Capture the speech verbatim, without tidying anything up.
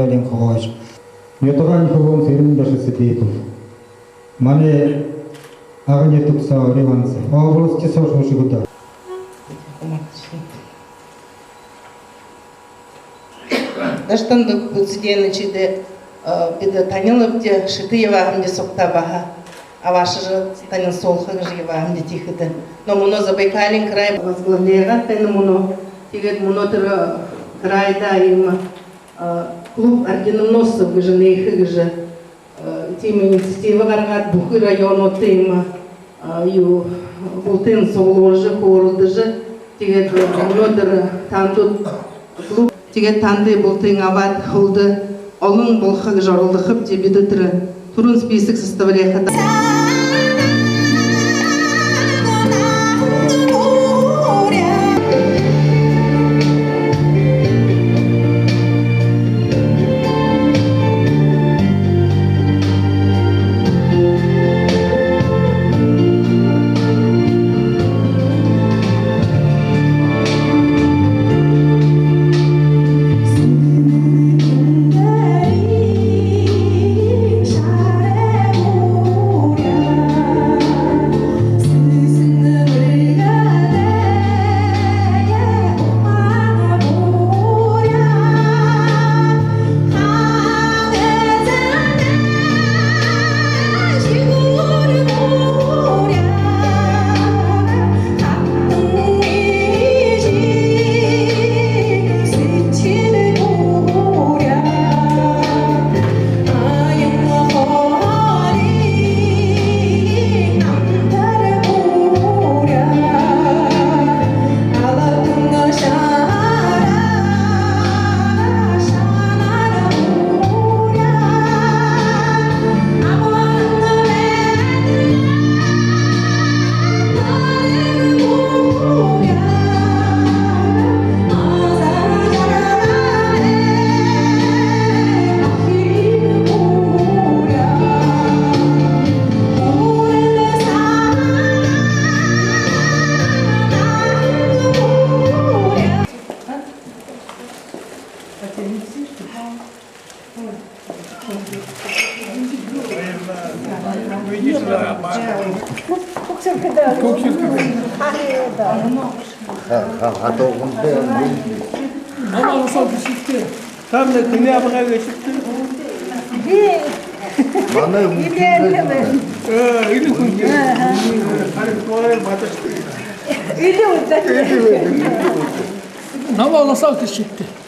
Олег Хохоевич. Нютагайнь хүбүүн Сэрэн-Даша Сидипов. Манай Агын нютаг соо Риванс области соо шүүжэ үгөө даа. Даша, танда үзэжэ байнабди, э, бидэ танилнабди, шэтэ ябаһамди сугтаа баһа. Абаашажа танилсуулха гэжэ ябаһамди тиихэдэ. Но мүнөө Забайкалиин край возглавляет тэнэ мүнөө. Тиигээд мүнөө тэрэ, э, крайда иимэ, э, клуб орденоносцев гэжэ нээхэ гэжэ, э, тиимэ инициатива гаргаад, бүхы районуудта иимэ, э, юу, бултыень суглуулжа, хөөрэлдэжэ. Тиигээд, э, мүнөөдэр танда клуб, тиигээд танда бултыень абаад, хүлдэ олон болохо гэжэ оролдохобди. Бидэ тэрэ түрүүн список составляхада. Ха-, ха-, хатуухан бэ. Намаа олоһон хэшэгты. Танда тэниие абаха гэжэ шэгты. Би. Манай үгы. Э, энэ хүн. Аха. Харин туурай бадашты. Или вот так. Намаа олоһон хэшэгты.